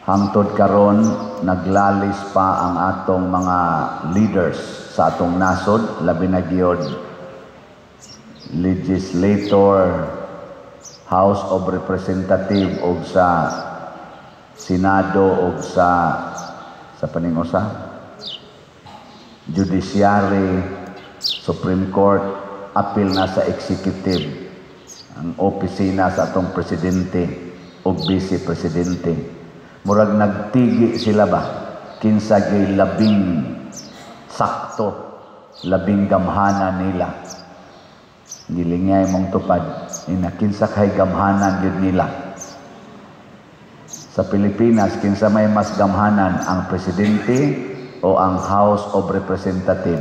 Hangtod karon naglalis pa ang atong mga leaders sa atong nasod, labi na gyud legislator, House of Representative og sa Senado og sa paningusa, Judiciary, Supreme Court, apil na sa executive, ang opisina sa atong presidente ug vice presidente. Murag nagtigi sila ba kinsa gyud labing sakto, labing gamhanan nila. Gilingay mong tupad ina, kinsa kay gamhanan gyud nila sa Pilipinas? Kinsa may mas gamhanan, ang presidente o ang House of Representative?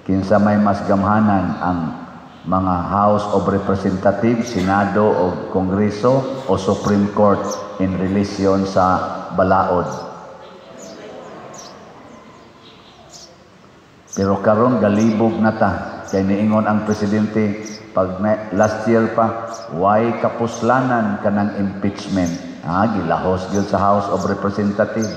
Kinsa may mas gamhanan, ang mga House of Representatives, Senado o Kongreso o Supreme Court in relation sa balaod? Pero karon galibog na ta kay niingon ang presidente pag last year pa, why kapuslanan kanang impeachment? Ah, gilahos gyud sa House of Representatives.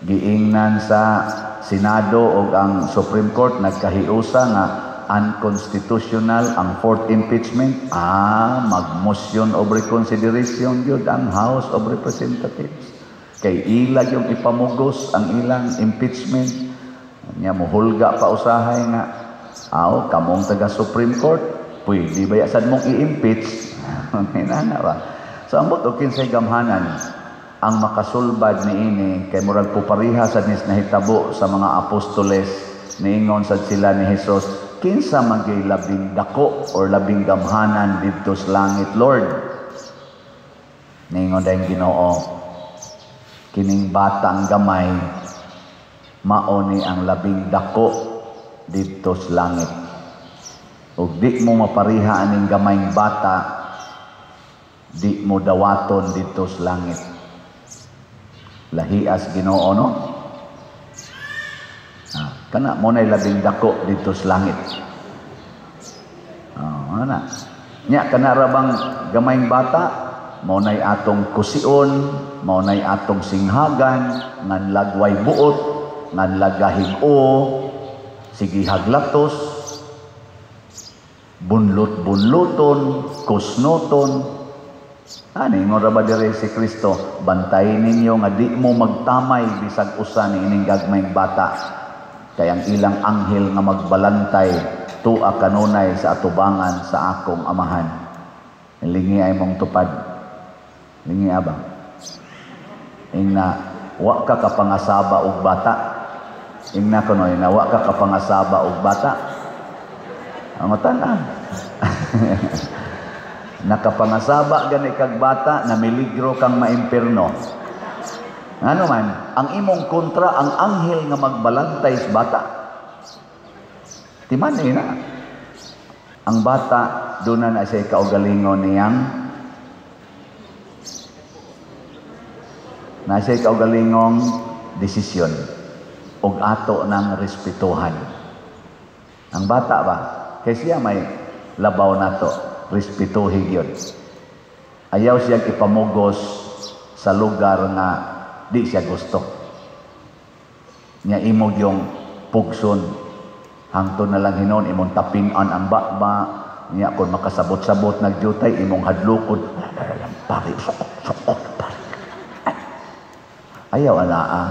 Giingnan sa Senado ug ang Supreme Court, nagkahiusa nga unconstitutional ang fourth impeachment. Ah, mag-motion of reconsideration gyud ang House of Representatives. Kay ila yung ipamugos ang ilang impeachment. Nya muhulga pa usahay nga aw kamong taga Supreme Court, pwede ba sad mong i-impeach? Inana ba? So ambot og kinsay gamhanan ang makasulbad niini, kay murag pupariha sad nis nahitabo sa mga apostoles. Niingon sad sila ni Jesus, "Kinsa man gyud labing dako or labing gamhanan didto sa langit, Lord?" Niingon dayon Ginoo, "Kining batang gamay mao ni ang labing dako didto sa langit. Ug di mo mapariha aning gamayng bata, di mo dawaton didto sa langit." Lahias Ginoo, no? Ah, kana mo na'y labing dako didto sa langit. Oh, ana. Nya kana ra bang gamayng bata, mao na'y atong kusion, mao na'y atong singhagan, ngan lagway buot, ngan lagahig-o, sige haglatos, bunlot-bunloton, kusnoton. Ani ingon ra ba dire si Kristo, "Bantayin ninyo nga di mo magtamay bisag usa ni ining gagmayng bata, kay ang ilang anghel nga magbalantay tua kanunay sa atubangan sa akong Amahan." Lingi ay mong tupad. Lingi aba. Ingna wa ka kapangasaba og bata. Ingna kuno, na wa ka kapangasaba og bata. Ang tanan. Nakapangasaba gani kag bata, namiligro kang maimpirno. Ano man, ang imong kontra ang anghel nga magbalantay sa bata. Timan eh na. Ang bata, doon na siya kaugalingon niyang na siya kaugalingong desisyon og ato ng respetuhan. Ang bata ba? Kay siya may labaw nato, respetuhi gyud. Ayaw siya ipamugos sa lugar nga di siya gusto. Nya imog yung pugson. Hangtod na lang hinon imong tapinan ang baba, nya kung makasabot-sabot nagjutay imong hadlokon. Pare, sukot, sukot, pare. Ayaw anaa.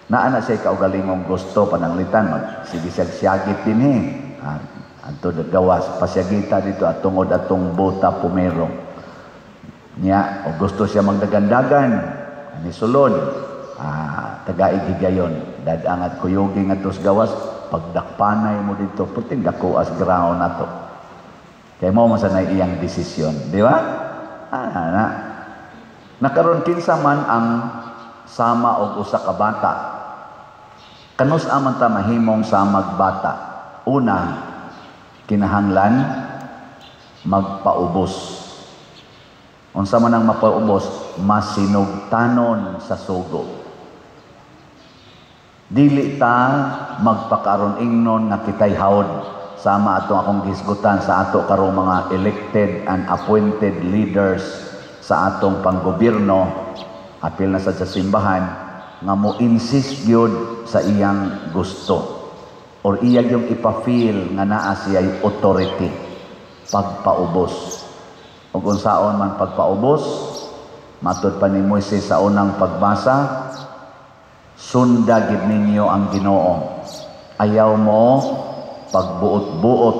Naa na siya kaugalingong gusto pananglitan mag sige siya siyagit din eh. Ah, anto gawas pasyagita dito at tungod atong bota pumero. Nya o gusto siya magdagandagan ani sulod. Ah, tagaig higayon dadangat kuyugi nga tos gawas pagdakpanay mo dito puting dako as ground nato. Kay mo man sanay iyang desisyon, di ba? Ah, na. Nakaron kinsa man ang sama og usa ka bata? Kanus aman ta mahimong samag bata? Una, kinahanglan magpaubos. Unsa man ang mapaubos? Masinugtanon sa sugo. Dili ta magpakaron ingnon nga kitay hawod, sama atong akong gisgutan sa ato karong mga elected and appointed leaders sa atong panggobyerno, apil na sad sa simbahan, nga mo insist gyud sa iyang gusto or iya yung ipa-feel nga naa siya authority, pagpaubos. Ug unsaon man pagpaubos? Matud pa ni Moises sa unang pagbasa, sunda gid ninyo ang Ginoo. Ayaw mo pagbuot-buot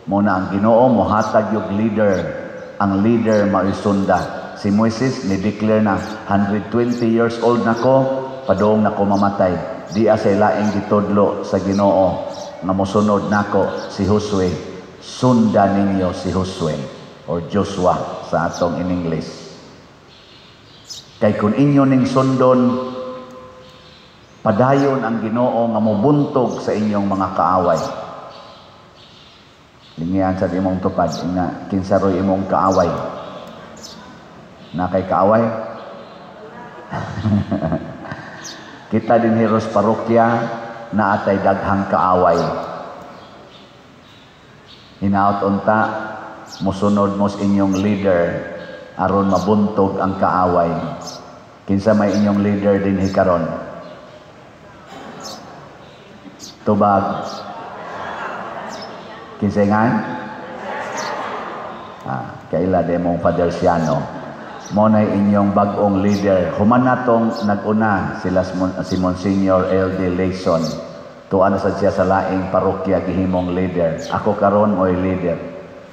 mo na ang Ginoo mohatag yung leader. Ang leader mao'y sunda. Si Moises ni declare na, "120 years old nako, padung nako mamatay." Di sa laing gitudlo sa Ginoo nga mosunod nako si Josue. Sunda ninyo si Josue or Joshua sa atong in English. Kay kung inyo ning sundon, padayon ang Ginoo nga mobuntog sa inyong mga kaaway. Lingian sa imong tupad nga kinsa roy imong kaaway. Na kay kaaway? Kita din heros parokya na atay daghang kaaway. Hinaot unta mosunod mo sa inyong leader aron mabuntog ang kaaway. Kinsa may inyong leader dinhi karon? Tubag. Kinsa nga? Kaila de mong Father Siano. Mo na inyong bag-ong leader. Human natong nag-una sila si Monsignor L.D. Layson. Tuan na sad siya sa laing parokya gihimong leader. Ako karon mo'y leader.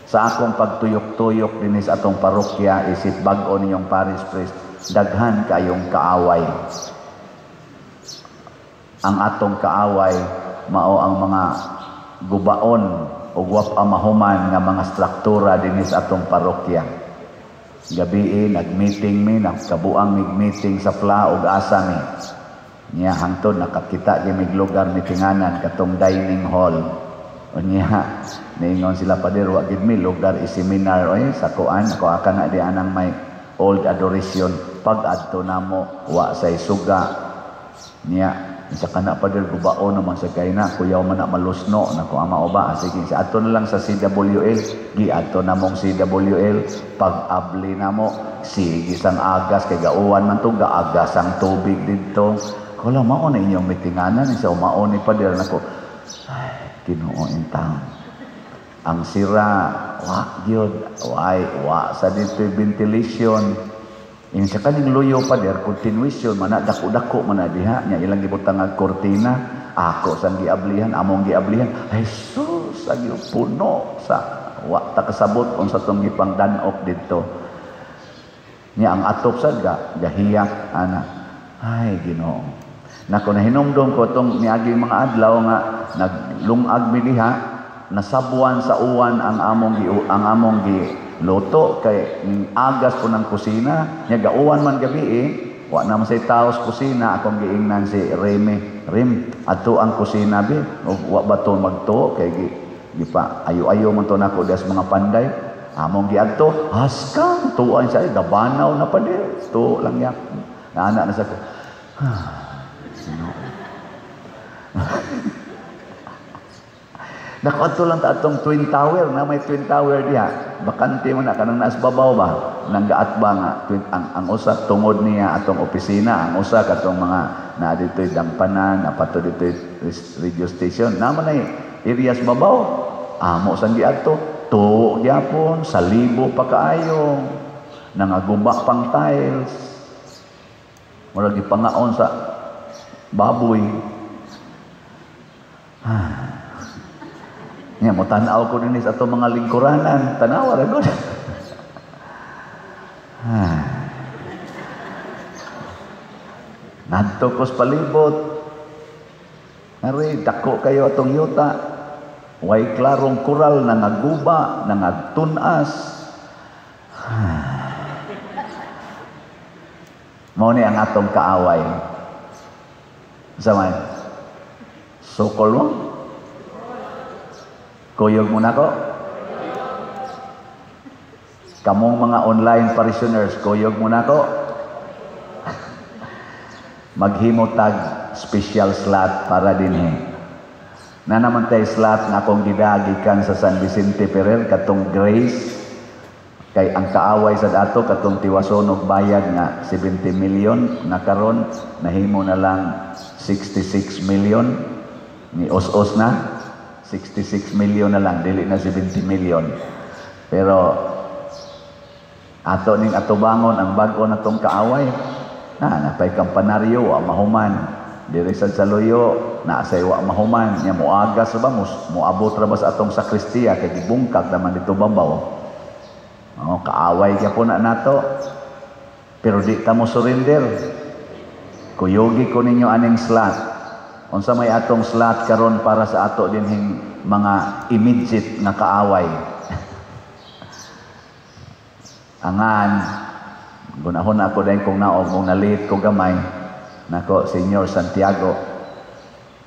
Sa akong pagtuyok-tuyok dinhi sa atong parokya isip bag-o ninyong parish priest, daghan kayong kaaway. Ang atong kaaway mao ang mga gubaon o wa pa mahuman nga mga struktura dinhi sa atong parokya. Gabii nag-meeting mi, nagkabuang mig-meeting sa PLA ug asa mi. Nya hangtod nakakita gyud mig lugar mitinganan katong dining hall. Unya niingon sila, "Pader, wa gid mi lugar i-seminar oy sa kuan ako aka na di anang may old adoration." Pag adto namo, wa say suga. Niya isa kana, "Pader, gubaon naman sa kay na kuyaw man na malusno." Nako, ama o ba? Sige, sa ato na lang sa CWL. Giadto namong CWL, pag abli namo, sige sang agas kay gauwan man to, gaagas ang tubig didto. Kula mao na inyong mitinganan sa mao ni pader. Nako, ay, Ginoo in town. Ang sira wa gyud, way wa sa dito ventilation. In sa kaning luyo, pader, continuation man na, dako-dako man na diha. Nya ilang gibutang ang kortina, ako sang giablihan, among giablihan. Ay sus, agyo puno sa wa ta kasabot unsa tong gipangdan-ok didto. Nya ang atop sad ga gahiyak ana. Ay, Ginoo. Nako, nahinumdom ko tong niagi mga adlaw nga naglungag mi diha, nasabwan sa uwan ang among gi luto kay ning agas po ng kusina. Nya gauwan man gabi eh, wa na man say tao sa kusina. Akong giingnan si Remy, "Rem, adto ang kusina bi, ug wa ba to magtuo kay gi gipa ayo-ayo man to nako das mga panday." Among giadto, haskang tuan siya, gabanaw na pa di to lang yak ana na sa ko. Sino? Nakaadto lang ta atong Twin Tower, na may Twin Tower diha. Bakante mo na kanang naas babaw ba? Nang gaat ba nga twin, ang usa tungod niya atong opisina, ang usa katong mga naa dito'y dampanan, napato dito'y radio station. Naman ay areas babaw. Amo sang giadto, tuo gyapon, salibo pa kaayo. Nangaguba pang tiles. Murag gipangaon sa baboy. Nya mo tan-aw ko dinhi sa atong mga lingkuranan, tanawa ra gud. Ngadto ko sa palibot. Ari dako kayo atong yuta. Way klarong kural, nangaguba, nangagtunas. Mao ni ang atong kaaway. Sa man? Sukol mo? Kuyog mo na ko? Kamong mga online parishioners, kuyog mo na ko? Maghimo tag special slot para dinhi. Na naman tay slot na akong gidagikan sa San Vicente Ferrer katong Grace. Kay ang kaaway sa dato katong tiwason og bayad nga 70 million nga karon nahimo na lang 66 million, ni os-os na 66 million na lang, dili na 70 million. Pero ato ning atubangon ang bag-o natong kaaway na napay kampanaryo wa mahuman diri sa Saluyo, naa say wa mahuman nya moagas ba, moabot ra ba sa atong sakristiya kay gibungkag naman dito babaw. Oh, kaaway gyapon na nato. Pero di ta mo surrender. Kuyugi ko ninyo aning slot. Unsa may atong slot karon para sa ato dinhing mga immediate nga kaaway? Angan gunahon ako dahil kung naog kung nalit ko gamay nako, Senyor Santiago,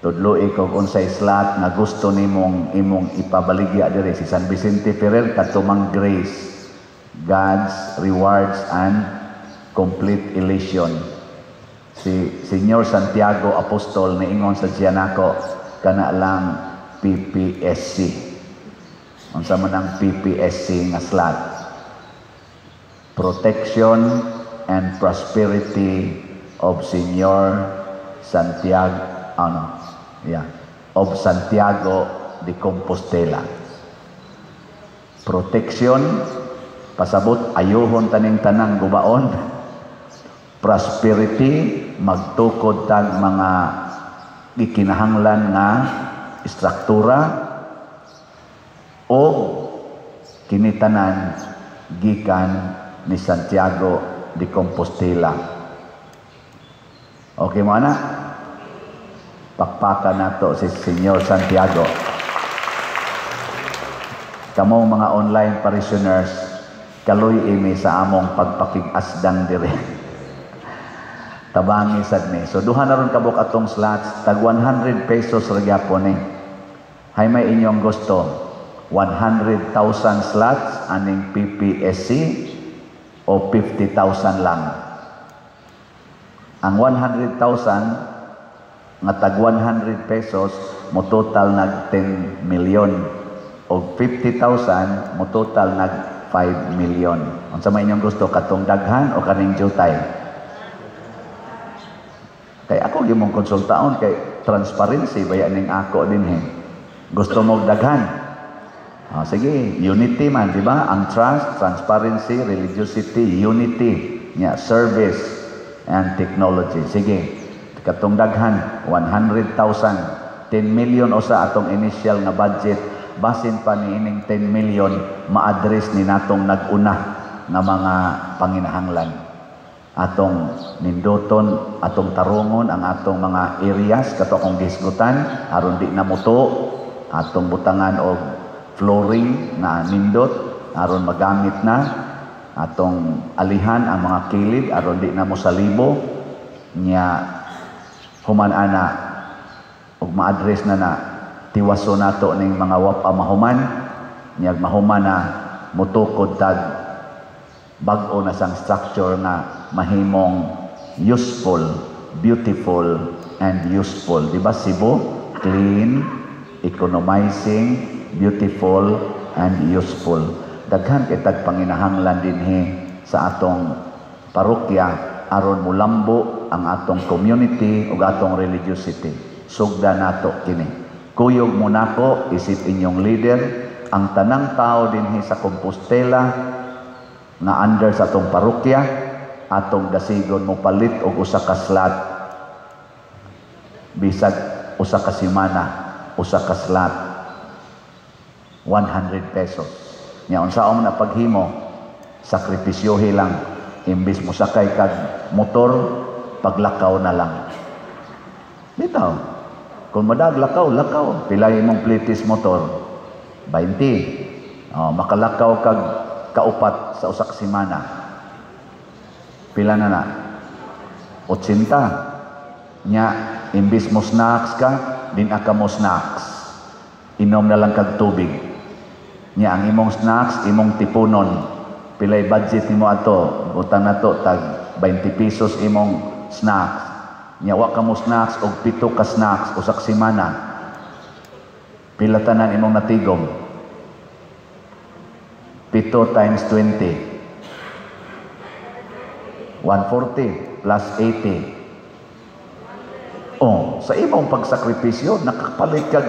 tudloi ko unsay slot nga gusto nimong imong ipabaligya diri. Si San Vicente Ferrer, kadto mang grace, God's rewards and complete elation. Si Senyor Santiago Apostol, niingon sa siya nako, kana lang PPSC. Unsa man ang PPSC nga slot? Protection and prosperity of Senyor Santiago, ano, yeah, of Santiago de Compostela. Protection, pasabot ayuhon taning tanang gubaon. Prosperity, magtukod tag mga gikinahanglan nga istruktura, o kinitanan gikan ni Santiago de Compostela. Okay mo ana? Pakpakan nato si Senyor Santiago. Kamong mga online parishioners, kaloy imi sa among pagpakig-asdang diri. Tabangi sad mi. So duha na ron kabuk atong slots, tag 100 pesos ra gyapon ni. Hay may inyong gusto, 100,000 slots aning PPSC o 50,000 lang? Ang 100,000 nga tag 100 pesos mo total nag 10 million, og 50,000 mo total nag 5 million. Unsa may inyong gusto, katong daghan o kaning jutay? Kay ako gimong konsultaon kay transparency baya ning ako dinhi. Gusto mo daghan? Ah, sige, unity man, di ba? Ang trust, transparency, religiosity, unity, nya service and technology. Sige, katong daghan, 100,000, 10 million usa atong initial nga budget. Basin pa ni ining 10 million ma-address ni natong nag-una nga mga panginahanglan. Atong ninduton, atong tarungon ang atong mga areas kato akong gihisgutan aron di na muto, atong butangan og flooring na nindot aron magamit na, atong alihan ang mga kilid aron di na mo salibo nya. Human ana ug ma-address na na, tiwaso nato ning mga wapa mahuman nya, mahuman na, mutukod tag bag-o na sang structure nga mahimong useful, beautiful and useful. Di ba Cebu? Clean, economizing, beautiful and useful. Daghan kay tag panginahanglan dinhi sa atong parokya aron mulambo ang atong community ug atong religiosity. Sugda nato kini. Kuyog mo nako isip inyong leader, ang tanang tao dinhi sa Compostela nga under sa atong parokya, atong dasigon mo palit og usa ka slot, bisag usa ka semana, usa ka slot, 100 pesos nya. Unsaon na paghimo, sakripisyohi lang. Imbis mo sakay kag motor, paglakaw na lang bitaw. Kung madag lakaw, lakaw. Pila imong plitis motor? 20. Oh, makalakaw kag kaupat sa usa ka semana, pila na na? 80. Nya imbis mo snacks ka, din ka mo snacks, inom na lang kag tubig. Nya ang imong snacks imong tipunon. Pilay budget nimo ato? Butang nato tag 20 pesos imong snacks. Nya wa ka mo snacks og 7 ka snacks usa ka semana, pila tanan imong natigom? 7 times 20. 140 plus 80. Oh, sa imong pagsakripisyo, nakapalit kag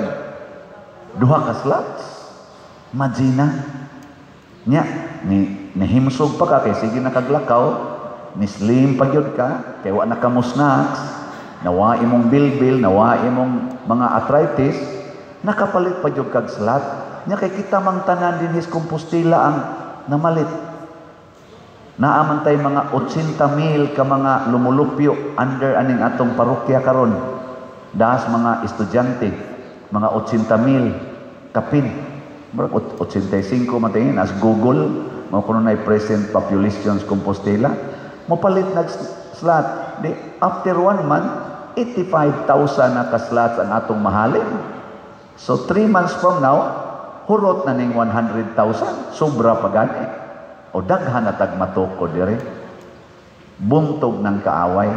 duha ka slots. Imagine nya, ni nihimsog pa ka kay sige na kag lakaw, ni slim pa gyud ka, kay wa na ka mo snacks, nawa imong bilbil, nawa imong mga arthritis, nakapalit pa gyud kag slot. Nya kay kita mang tanan dinhi sa Compostela ang namalit. Naa man tay mga 80 mil ka mga lumulupyo under aning atong parokya karon. Das mga estudyante, mga 80 mil kapin. Murag 85 man tingin as Google mao kuno nay present population sa Compostela. Mopalit nag slot. Di after one month, 85,000 na ka slots ang atong mahalin. So 3 months from now, hurot na ning 100,000. Sobra pa gani. O daghan na tag matukod dire. Buntog ng kaaway.